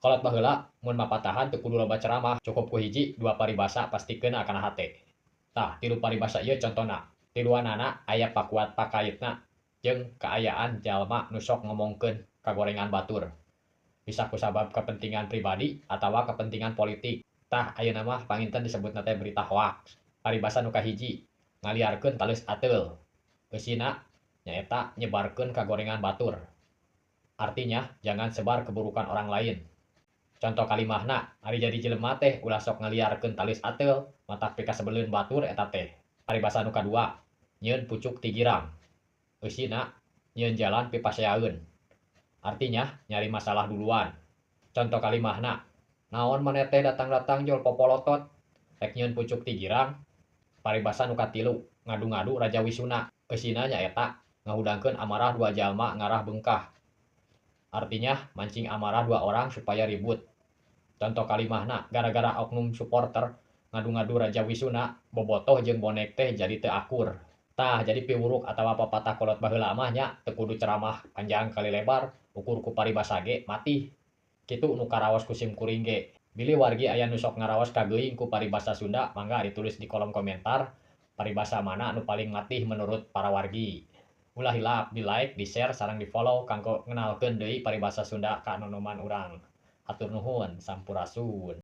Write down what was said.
Kolot baheula mun mapatahan teu kudu loba ceramah, cukup ku hiji dua paribasa pasti keuna kana hate. Tah, tilu paribasa ieu contona. Tiluanana aya pakuat pakaitna jeung kaayaan jalma nu sok ngomongkeun kagorengan batur. Bisa kusabab kepentingan pribadi atawa kepentingan politik. Tah, ayeuna mah panginten disebutna teh berita hoaks. Paribasa nu kahiji, ngaliarkeun taleus ateul. Eusina nyaeta nyebarkeun kagorengan batur. Artinya, jangan sebar keburukan orang lain. Conto kalimahna, ari jadi jelema teh ulah sok ngaliarkeun taleus ateul, matak pikasebeleun batur eta teh. Paribasa nu kadua, nyieun pucuk ti girang. Eusina nyieun jalan pipaseaeun. Artinya, nyari masalah duluan. Conto kalimahna, naon maneh teh datang-datang jol popolotot, rek nyieun pucuk ti girang. Paribasa nu katilu, ngadu-ngadu raja wisuna. Eusina nyaeta ngahudangkeun amarah dua jalma ngarah beungkah. Artinya, mancing amarah dua orang supaya ribut. Conto kalimahna, gara-gara oknum supporter ngadu-ngadu raja wisuna, bobotoh jeung bonek teh jadi teu akur. Tah, jadi piwuruk atawa papatah kolot baheula mah nya teu kudu ceramah panjang kali lebar, ukur ku paribasa ge matih. Kitu nu karaos ku sim kuring ge. Bilih wargi aya nu sok ngaraos kageuing ku paribasa Sunda, mangga ditulis di kolom komentar paribasa mana nu paling matih menurut para wargi. Ulah hilap di like, di share, sareng di follow kanggo ngenalkeun deui paribasa Sunda ka nonoman urang. Hatur nuhun, sampurasun.